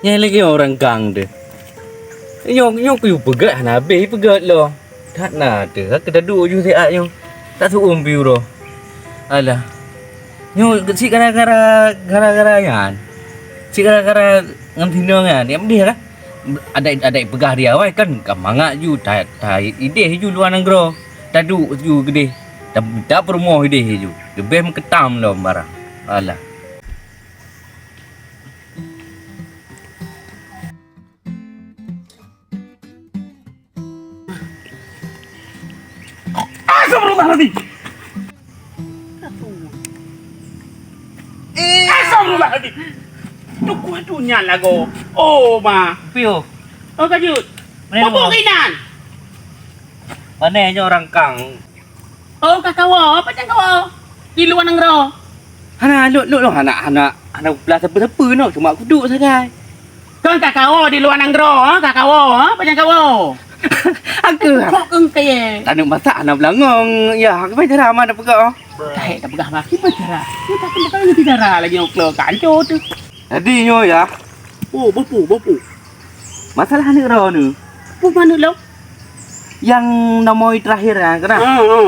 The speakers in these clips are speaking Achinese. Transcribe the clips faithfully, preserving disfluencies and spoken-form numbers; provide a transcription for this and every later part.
Nyang lagèe ureueng kang deh. Nyoe, nyoe kuyue peugöt hana habéh peugöt lom. That na teuh, ka taduek ju siat nyoe. Tak seuuem piu roh. Alah. Nyoe si gara-gara, gara-gara nyan. Si gara-gara ngon sinoe nyan, nyang deh lah. Adak, adak peugah di awai kan, ka mangat ju, ta, ta ideh ju luwa nanggroe. Taduek ju keudeh. Ta, ta peurumoh ideh ju. Leubeh meukeutam lom barang. Alah. Astagfirullahaladzim. Astagfirullahaladzim. Tuku atu nyan lagoe. Oh, ma. Piu. Oh, kajut. Mana? Pupuk inan. Mana nyoe ureueng kang? Oh, ka kawoe, apa nyang kawoe? Di luwa nanggroe. Hana, lôn, lôn, lôn hana, hana, hana peugah sapeue-sapeue nyoe, cuma kuduek sagai. Kon ka kawoe di luwa nanggroe, ha? Ka kawoe, ha? Apa nyang kawoe? Aku. Kok keueng kayèe? Taneuk masak hana beulangong. Ya, aku pai cara ma tapeugah. Kahék tapeugah ma kiban cara. Kita kan bakal ngerti cara lagi nyoe ka ancô teuh. Jadi nyoe ya. Oh, boh pu, boh pu. Masalah aneuk droeneuh. Peue aneuk lôn? Nyang nomor terakhir nyan keuh na. Ha, ha.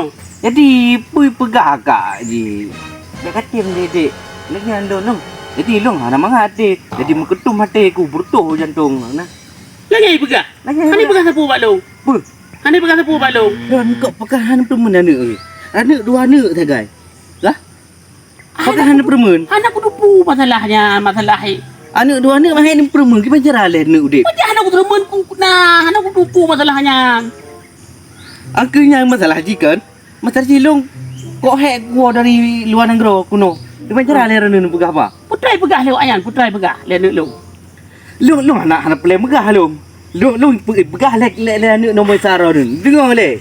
Jadi, peue peugah kak jih? Bèk katem deh, Dek. Lagèe nyan lôn, lôn. Jadi, lôn hana mangat deh. Jadi, meukeudum até ku, beureutoh jantong na. Lagèe peugah? Lagèe peugah. Hana peugah sapeue bak lôn? Peue? Hana peugah sapeue bak lôn? Lôn kok peugah hana peue meunan aneuk. Aneuk dua aneuk sagai. Lah? Pakon hana peureumeun? Hana kuteupeu masalah nyan, masalah hai. Aneuk dua aneuk mahé ni peureumeun, kiban cara lé aneuk udép? Pakon hana kuteureumeun ku na, hana kuteupeu masalah nyan. Aku nyang masalah jih kan, masalah jih lôn kok hék kuwoe dari luwa nanggroe keunoe. Kiban cara lé aneuk peugah ba? Putra peugah lé awak nyan, putra peugah lé aneuk lôn. Lôn, lôn hana, hana peureulèe meugah lôn. Lôn, lôn pe-, peugah lé, lé, lé aneuk nomor saro lôn. Deungö lé.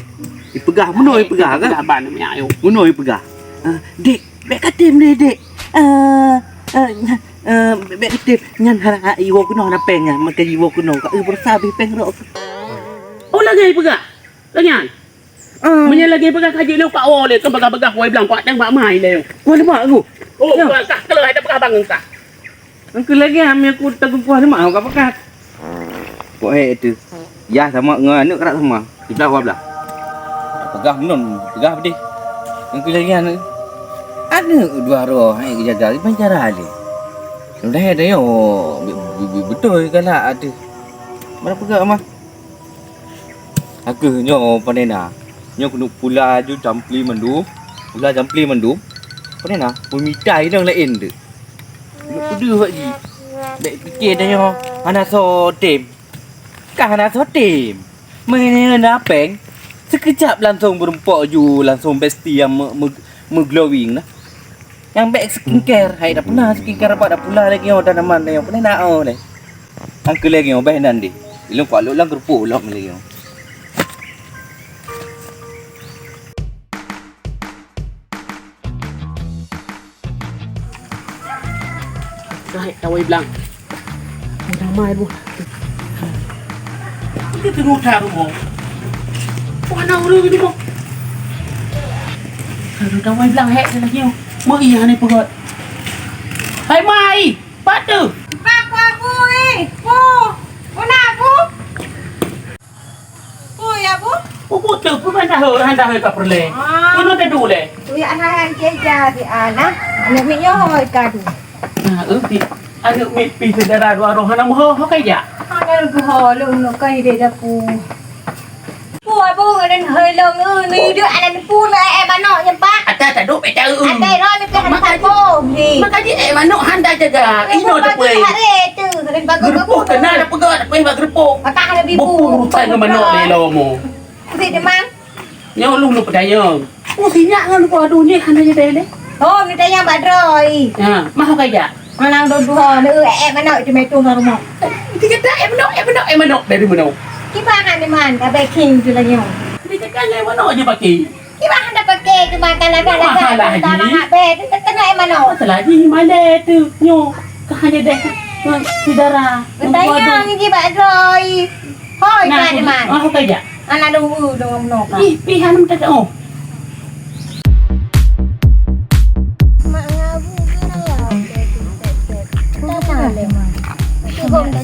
Ipeugah, bunoe ipeugah kan? Peugah ban minyak ayong. Bunoe ipeugah. Ah, Dek, bèk katem lé, Dek. Ah, ah, ah, bèk katem. Nyan hana, ha, iwoe keunoe hana péng nyan. Maka iwoe keunoe. Ka, eh, beurasa abéh péng rot. Oh, lagèe ipeugah. Lagèe nyan. Ah. Meunyoe lagèe peugah ka jeuet lé, pak woe lé, keu peugah-peugah woe blang, pak teng bak mai lé. Kuah lemak aku. Oh, ya. Kuah kah, kalau ada peugah bangun kah. Engkau lagèe nyan, meunyoe aku takukuah lemak, aku peugah. Kok hé itu. Ya, sama ngon aneuk keurak sama. Siblah dua blah. Peugah meunun, peugah pedih. Engkau lagèe nyan. Aneuk dua roh, hai geujaga, kiban cara lé. Udah ya, dah yo. Bi-, bi-, bi-, beutôi galak atu. Mana peugah mah? Aku nyoe pane na. Nyoe keuneuk pula aju campli mandum. Pula campli mandum. Pane na, pemita inong laén tu. Keuneuk peudeuh bak jih. Bèk pike dah nyoe hana soe tem. Ka hana soe tem. Meunyoe na péng, sikeujab langsong beureumpok ju, langsong besti nyang me-, me-, meuglowing na. Nyang bèk skincare, hai dah pernah skincare apa dah pula lagi nyoe tanaman nyoe. Pane na oh lé. Angkeu lé nyoe bèh nan deh. Ilong kuat lok lam keurupuk lom lé nyoe. Hai, tawai blang. Udah mai bu. Kita tunggu taruh mo. Mana urang ni mo? Aduh, tawai blang hek lagi. Mau iya ni pegot. Hai mai. Pat tu? Pat ku Abu, eh. Pu. Pu na, Pu? Pu ya, Pu? Pu, Pu tu, Pu ban tahu, han tahu ka perle. Ah. Pu nu tedu le. Tu ya, anak yang keja si anak. Anak mi nyoh ka tu. Nah, eh, pi. Anak mi pi saudara dua roh, anak moho, ho keja. Anak moho, lu nu kai dia dah Pu. Pu, Abu, ngon hai long, eh, ni dek anak Pu na, eh, manok nyepak. Ata taduk, eh, tahu. Atai roh ni pih Maka- hantar bom, ni. Maka dia, eh, manok handa jaga. Eh, ino Pu, tu, pui. Hari tu, hari bagus, geureupoh bagus. Kena ada pegat, pui bak geureupoh. Maka ada bibu. Buku urusan dengan manok ni, lo mo. Si Demang. Nyawa lu, lu pedayang. Oh, sinyak ngan lu, aduh, ni hana jadi deh. Oh, ni tanya Badroi. Ya, mah kaya. Manang dua-dua, le, eh, eh, manok itu metu rumah. Dia kata, eh, manok, eh, manok, eh, manok. Dari mana? Kibahan ni man, ka beking tu lagi. Dia kata, eh, manok je pakai. Kibahan dah pakai tu makan lagak-lagak. Mahal lagi. Dah mangat be, tu tak kena eh manok. Apa lagi malam tu? Nyo, kah hanya deh. Saudara. Tanya ni bak Droi. Hoi, nah, kan, man. Ah, apa aja? Anak dua, dua, dua. Ih, pih, anu tak ada, oh. Mak ngabu ke raya? Kita tak ada, Mak. Cukup dah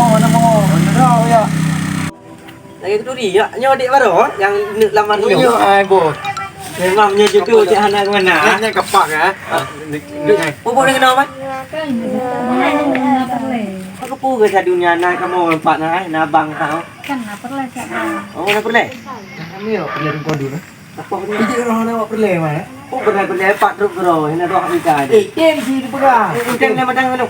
Nama, nama. Mana ya? Lagi keduri ya, nyoe dek baru nyang neuk lamar nyoe. Nyoe ai bos. Memang nyoe jutu cek hana ke mana. Nyoe, nyoe kepak ya. Pupuk ni kenapa? Aku pun ke dunia na kamu empat na ai, na bang tau. Kan na perleh cak bang. Oh, na perleh. Kami ya perleh kau dulu. Apa ni? Ijek roh na awak perleh mah. Oh, perleh perleh empat truk kero, hina dua hari kan. Eh, tem si dipegang. Eh, tem na madang tu.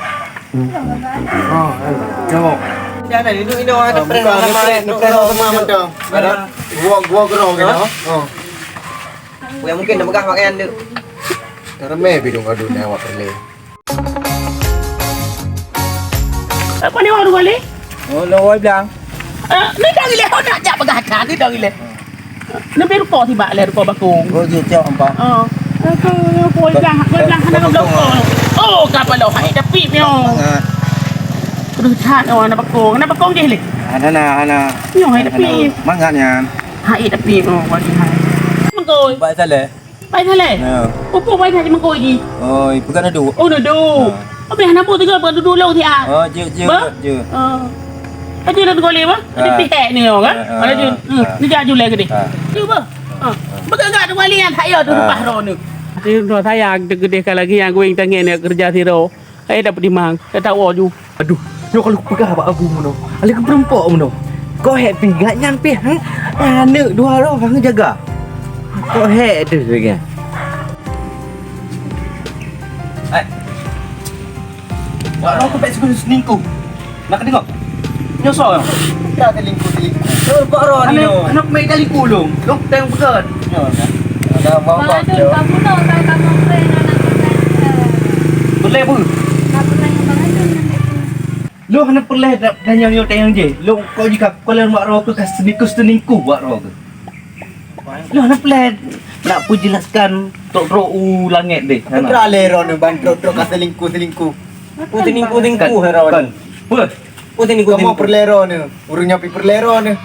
Oh, eh, jawab. Siapa ni? Duduk Indo ada perleh sama. Perleh sama macam. Ada gua gua kero gitu. Oh. Yang mungkin dah pegang pakaian tu. Ramai bidung adu ni awak perleh. Apa ni orang dua ni? Oh, lo wai bilang. Eh, ni dah gile, oh, nak jak pegang ni dah gile. Ni biar rupa si bak le rupa bakung. Oh, je cok empat. Oh. Aku wai bilang, wai bilang hana belakang. Oh, kapal lo hai tapi mio. Mangat. Terus hat oh, hana bakung, hana bakung je le. Hana, hana. Mio hai tapi. Mangat nyan. Hai tapi oh, wai hai. Mengkoi. Baik salah. Pai Saleh? Ya. Upo pai Saleh mengkoi ji? Oh, ipeugah nado. Oh, nado. Ha. Habis hana bu tiga buat duduk laut siat. Oh, je, je, je. Oh. Aja dah gole bah. Ha. Ada pihak ni orang kan? Ha, ha, ada je. Hmm. Ha. Ni dah julai ke dia? Ha. Cuba. Ha. Peugah tu wali yang saya tu lepas roh ni. Tapi roh saya gede-gede kan lagi yang going tangan ni kerja siro. Hai dapet dimang, dah tahu ju. Aduh, nyoe kalau peugah bak aku meunoe. Alai keupeureumpok meunoe. Kok hek pi gat nyang pi hang aneuk dua roh hang jaga. Kok hek tu sebagai. Pek siku selingkuh. Nak deungoe? Nyoe soe? Dah selingkuh-selingkuh. Nyoe bak droe ni, anak, nyoe. Anak meuselingkuh lôn. Lôn teupeugah. Nyoe, nah. Ada abang-abang, Bang Adun, nyoe. Kamu nak, kamu pernah nak pernah, eh. Peureulèe peue? Nak pernah ngon Bang Adun nanti tu. Lôn hana peureulèe da-, dan nyang nyoe tanyong jih. Lôn kok jika kukalon mak droe keuh ka selingkuh-selingkuh bak droe keuh. Lôn hana peureulèe nak peujelaskan trok-trok u langèt deh. Hana. Peugah lé droeneuh ban trok-trok ka selingkuh-selingkuh. Peue selingkuh-selingkuh, droeneuh? Kon. Peue? Peue selingkuh-selingkuh? Kamoe peureulèe droeneuh. Ureueng nyan pih peureulèe droeneuh.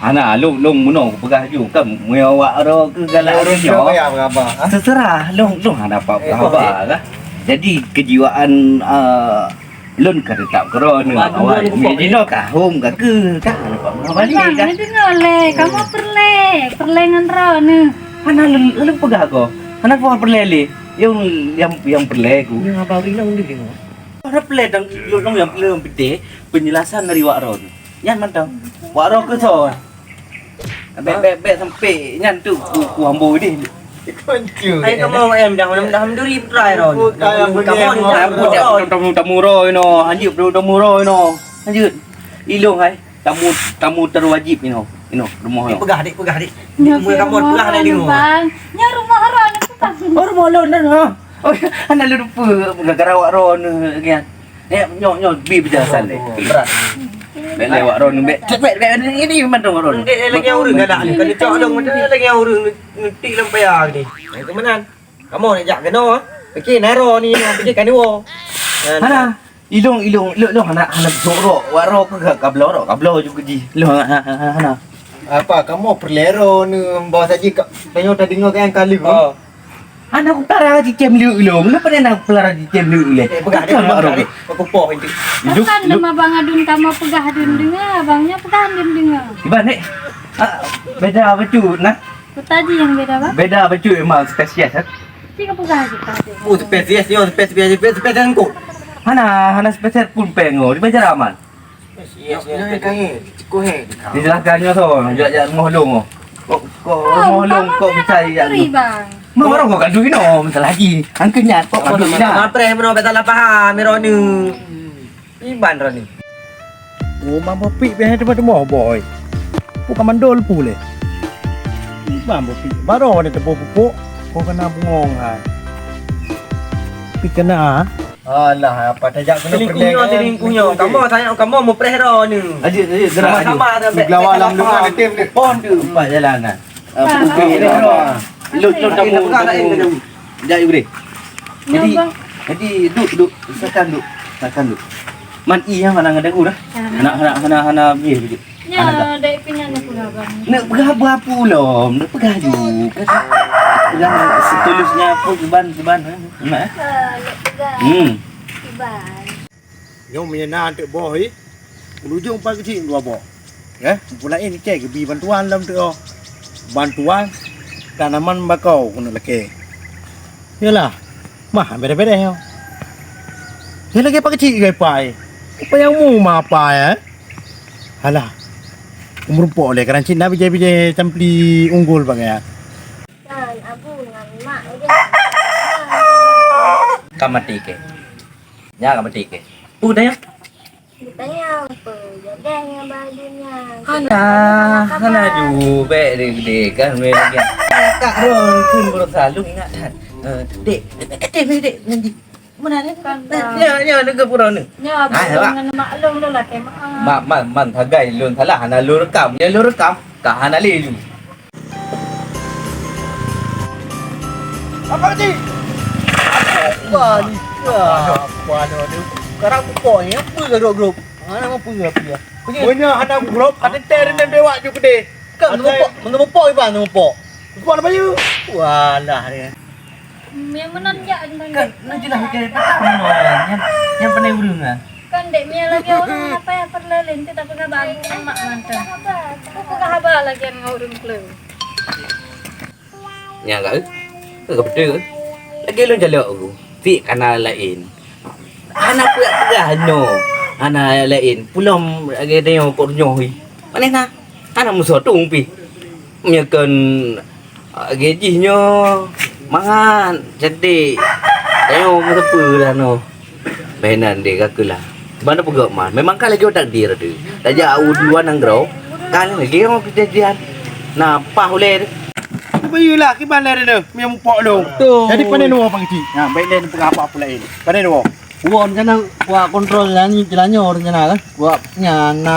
Hana, lôn, lôn meunoe kupeugah ju. Kan meunyoe awak droe keuh galak ureueng nyoe. Nyoe payah meuraba, ha? Terserah, lôn, lôn hana apa-apa lah. Jadi, kejiwaan, eh, Lôn ka teutap keudroe nyoe. Awai, jinoe ka hom ka keu, ka leupah balik, Bang, ka. Neudeungoe lé, kamoe peureulèe, peureulèe ngon droeneuh. Hana lôn, lôn peugah kah. Hana peugah peureulèe lé. Nyang, nyang, nyang peureulèe ku. Nyang haba ureueng inong deuh deungoe. Hana peureulèe dang lôn nyang peureulèe peureulèe penjelasan dari wak droeneuh. Nyan mantong. Wak droe keuh soe? Bèk, bèk, bèk sampai nyan tu ku, ku ambo deh. Hai kamoe em dah, dah, dah meuduri putra ro. Kamoe ni dah. Tamu, tamu, tamu ro inoe. Hanjeuet tamu, tamu ro inoe. Hanjeuet. Ilong hai. Tamu, tamu terwajib inoe. Inoe, rumoh inoe. Peugah dik, peugah dik. Nyoe kamoe peugah dik inoe. Bang. Nyoe rumoh ro ni peugah. Oh, rumoh lôn dah. Oh, hana lôn lupa gara-gara wak ro ni kan. Eh, nyoe, nyoe, bi penjelasan deh. Berat. Bèk lewat ron, bèk. Bèk, bèk, ini, ini memang ron. Dek lagi ureueng galak ni. Kalau cok dong, lagi ureueng ngetik lam paya ni. Hai, keumanan? Kamoe nak jak keunoe, ah. Pikir naro ni, pikir kan dua. Hana, ilong, ilong, ilong, ilong, hana, hana sorok. Wak ro ke ka, ka bloe ro, ka bloe ju keujih. Ilong, ha, ha, ha, hana. Apa, kamoe peureulèe ro ni, bawa saja ka, tanyoe tadeungoe ka nyang ka lheueh. Oh. Hana kupelara cicém leuek lom. Kenapa dia nak kupelara cicém leuek lé? Eh, peugah dia, peugah dia. Aku poh itu. Bukan nama Bang Adun kamoe peugah Adun deungoe, abang nyoe peugah Adun deungoe. Iban, Nek. Ah, beda bacut, nah. Kutaji nyang beda, Bang? Beda bacut memang spesies, ha? Cik peugah aja tadi. Oh, spesies nyoe, spesies, spesies, spesies engkau. Hana, hana spesies pun pengo, di Banjar aman. Nyoe, nyoe kayèe, cukôp hai. Dijelaskan nyoe soe, jak, jak rumoh lôn. Kok, kok rumoh lôn, kok bisa jak. Bang. Mak orang kok gaduh inoe, masalah lagi. Angkeu nyan, kok gaduh inoe. Mapreh meunoe, salah paham, Mironi. Iban Roni. Oh, Bang Bopik, biasa teuma-teuma, boy. Puk kamandol pule. Bang Bopik, baru ada tepuk pupuk, kau kena bengong, hai. Tapi kena, ah. Alah, apa tajak kena selingkuh nyoe, selingkuh nyoe. Kamoe sayang, kamoe mupreh droe ni. Lanjut, lanjut, gerak, lanjut. Sama-sama dah, gelawat lam luar, tim ni. Pohon tu, empat jalan dah. Ah, okey, dah. Lu, lu, kamu, kamu. Jap, Ibri. Jadi, jadi, duk, duk. Silakan duk. Silakan duk. Man, iya, mana ada guna? Hana, hana, hana, hana, biar, biar. Nya, dek pina nak peugah, Bang. Nak peugah apa pula? Nak peugah ju. Peugah setulusnya apa, Iban, Iban, eh? Nak, eh? Ah, nak peugah. Hmm. Iban. Nyoe meunyoe na anteuk boh, eh. Ulujông paih keuchik dua boh. Ya, pulaén icai geubi bantuan lom teuh. Bantuan tanaman bakau keuneuk lakée. Yalah, mah beda-beda nyoe. Nyoe lagée paih keuchik gai pai. Upaya mu ma pai, eh? Alah. Umur pok lé, kadang cit na bijai-bijai campli unggul bak gaya. Dan Abu ngon Mak udah. Ka maté keu? Nya ka maté keu? Peue tanya? Tanya apa? Jodoh ngon Abang Adun nyan. Hana, hana ju, bèk deh, deh, kan, weh, lagi. Kak Ron pun berusaha, lu ingat that. Eh, dek, dek, dek, dek, dek, nanti. Mana ni? Kan, ya, ya, ya, dengar pura ni. Nya, ah, abang dengan mak long tu lah, kayak mak. Mak, man, man, sagai lôn salah, hana lôn rekam. Ya, lôn rekam, ka hana lé ju. Apa ni? Apa ni? Apa ni? Sekarang pokok ni, apa ke grup-grup? Mana apa ke apa ya? Punya hana grup, ada ter dan bewak ju kedai. Kan mupok, mupok iban mupok. Mupok apa you? Walah dia. Yang menanjak kan, nak jelas ke petang mana orang yang, yang pandai urung kan? Kan dek Mia lagi orang apa yang pernah lente tak pernah bangun mak mantan. Aku pernah haba lagi yang urung kleu. Nyan ka, eh? Ka beutôi, eh? Lagèe lôn jalok tu, sik kana laén. Hana peugah-peugah nyoe. Hana laén. Pulom lagèe tanyoe kok nyoe, eh. Panéh na. Hana musoh tueng pih. Meunyoe kon, ah, lagèe jih nyoe, mangat, cantik. Tanyoe meusapeue dah nyoe. Peunan deh ka keulah. Ban peugah man, memang ka lagèe takdir tu. Tajak u luwa nanggroe, kan lagèe ngon kejadian. Nah, pah ulèe tu. Bayelah, kiban lé tu, mi mupok lôn. Betul. Jadi, pane nyoe Pak Keuchik? Ha, bèk lé neupeugah apa-apa laén. Pane nyoe? Buat rencana, buat kontrol jalan, jalan nyoe rencana kan. Buat nyan, na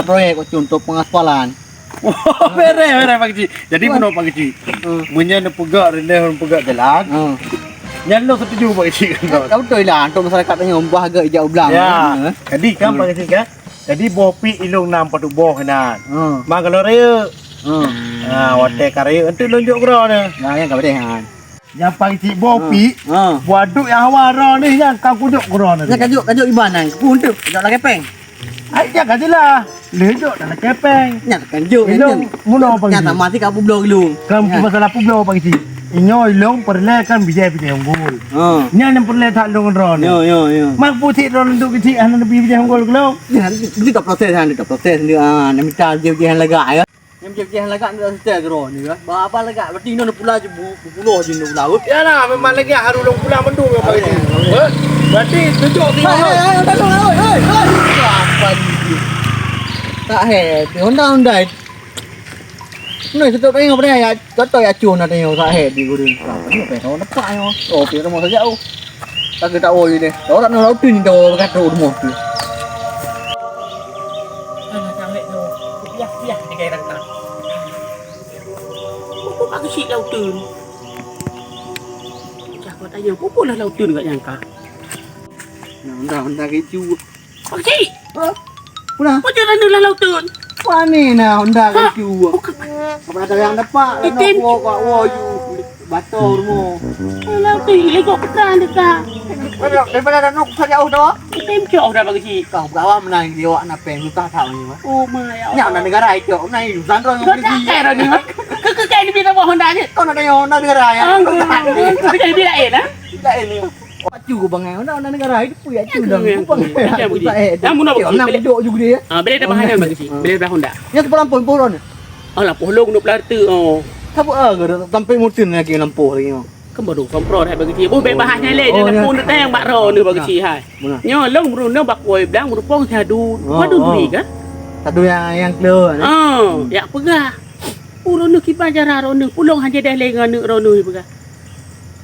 proyek untuk pengaspalan. Wah, bereh, bereh Pak Keuchik. Jadi, bunoe Pak Keuchik. Hmm. Meunyoe neupeugah rendeh, neupeugah jalan. Hmm. Nyan lôn setuju Pak Keuchik. Eh, ka beutôi lah, untuk masyarakat tanyoe bah agak ijak ublang. Ya. Hmm. Jadi kan Pak Keuchik kan? Jadi boh pik ilôn nam padub boh nan. Hmm. Ma kalau rayeuk. Hmm. Ha, watèe ka rayeuk, enteuk lôn jok keudroe nyoe. Nah, nyan ka beutôi han. Nyang paling cit boh pik, ha, buat duek nyang hawa droeneuh nyan ka kujok keu droeneuh. Nyan kajok, kajok iban nyan, keu untuk kajok lakèe pèng. Ai, nyan ka jeulaih. Lheuh jok dan lakèe pèng. Nyan kan jok, ilôn nyan. Munoe Pak Keuchik. Nyan sama si ka peubloe ilôn. Kan masalah peubloe Pak Keuchik. Inyoe ilôn peureulèe kan bijèh-bijèh unggul. Ha. Nyan nyang peureulèe that lôn droeneuh. Yo, yo, yo. Mak pusing droeneuh duek keuchik hana bijèh unggul keu lôn. Nyan, itu tak proses, nyan tak proses, nyan, ah, nak minta bijèh-bijèh lagak, ya. Nyang bijèh-bijèh lagak nyoe seutôt keudroe nyoe, bah abah lagak, berarti inoe pula je bu-, bu-, bunoe je nyoe pula. Ya lah, memang lagak harôh lôn pulang mandum nyoe pagi. Heh? Berarti tujoh tiga. Hai, hai, hai, hai, hai, hai, hai. Apa ni? Tak hai, di Honda, Honda. Nyoe seutôt tayong apa ni? Ya, contoh ya cuh na tayong tak hai di gurun. Apa ni? Apa yang kau nampak nyoe? Oh, pi rumah saja, oh. Tak keuh tak woe deh. Orang nak laut tu ni tahu kata rumah tu. Alah, tak ambil tu. Piah-piah di gairah tak. Pupuk aku sik laut tu. Cakap tanya, pupuk lah laut tu kat nyangka. Nah, undang, undang keju. Pakcik! Ha? Pula? Macam mana lah lautun? Wah, ni nah, Honda ha? Keju. Bukan. Apa ada yang dapat? Itim. Nak wo, wo, wo, you. Bator mo. Lautun, lego petang dekat. Daripada, daripada dah nak jauh dah. Itim cok dah bagi si. Kau gawa menang di awak nak peng, susah tak ni, Mak? Oh, my, ya Allah. Nyak nak negara itu, nak urusan orang bagi si. Kau tak kira ni, Mak. Kau, kau, kau ni bina buah Honda je. Kau nak tanya Honda negara ya? Ah, kau tak. Kau tak bila eh, nah? Bila eh ni. Pacu ku bangai, Honda, Honda negara, itu pun ya, cu dah. Yang bunuh bagi si. Nak duduk juga dia. Ah, bila dah bahan bagi si. Bila dah Honda. Yang sepuluh ampun, puluh ni. Alah, puluh ni puluh tu. Oh. Siapa ah, sampai mutin lagi lampu lagi. Kan baru kompro hai bagi si. Oh, bebas hanya le, oh, dia pun datang bak ro ni bagi si hai. Nyo long meurunung bak koi blang meurupong sadu. Waduh duri kan? Sadu yang, yang keluar. Oh, ya peugah. Uronuh kiban cara ronuh, pulong hanya dah le ngon neuk ronuh peugah.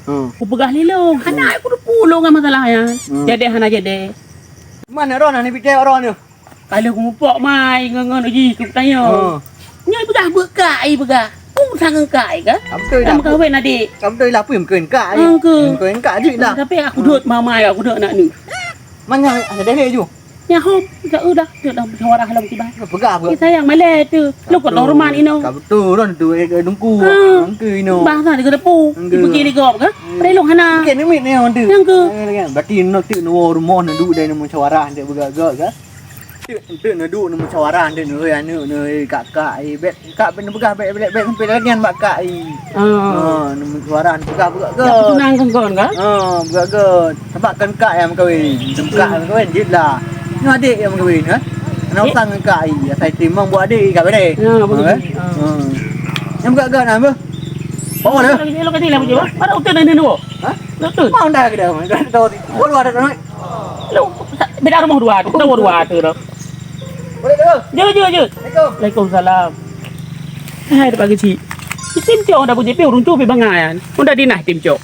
Hmm. Ku peugah lilong, hana ai ku pulong ngon masalah nyan. Hmm. Jadi hana jadi. Mana roh ni bidai roh ni? Kalau ku mupok mai ngon, ngon uji ku tanya. Hmm. Nyai peugah beuk kak ai peugah. Ku sangat kak ai kan? Betul dah. Kamu kahwin adik. Kamu betul lah pun kuen kak ai. Hmm, ke. Kuen kak adik lah. Tapi aku dot mama ya, aku dot anak ni. Mana ada dah ju? Nyan hom, jak udah, jak dah musyawarah lom kiban. Peugah, peugah. Ni sayang malèe tu. Lu kok normal ino. Ka beutôi ron tu, eh, dengku. Ha. Angka ino. Bahasa dia kena pu. Angka. Dipuji di gop ke? Hmm. Pada ilong hana. Okey, ni mit ni orang tu. Yang ke? Eh, kan. Berarti ino tu nuwo rumoh na duek dai musyawarah dek beugah-gah ke? Tu, tu na duek na musyawarah dek neu aneuk neu kakak ai bet. Kak ben peugah bèk, bèk, bèk sampai lagèe nyan bak kak ai. Ah. Ha, nemu suara peugah, peugah, ya, peugah. Tunang kon, kon, kan? Ha, peugah, peugah. Sebab kan kak nyang meukawen. Kak nyang meukawen, jeuet lah. Nyoe adék nyang meukawen, kan? Aneuk usang ngon kak ai. Asai timang buat adék, kak bedai. Ya, betul. Ha, kan? Ha. Ha. Nyang peugah, peugah na, beuh? Oh, dah. Lagi, lagi, lagi, lagi. Mana uteun ni, ni, ni, ni? Ha? Uteun. Mau dah ke dah? Dah tahu. Baru ada tu, Mat. Lu, beda rumah dua tu, kita dua tu dah. Boleh tu? Jom, jom, jom. Assalamualaikum. Waalaikumsalam. Hai, Pak Keuchik. Tim cok dah bunyi, pi ureueng tu pi bangai kan. Udah dinah tim cok.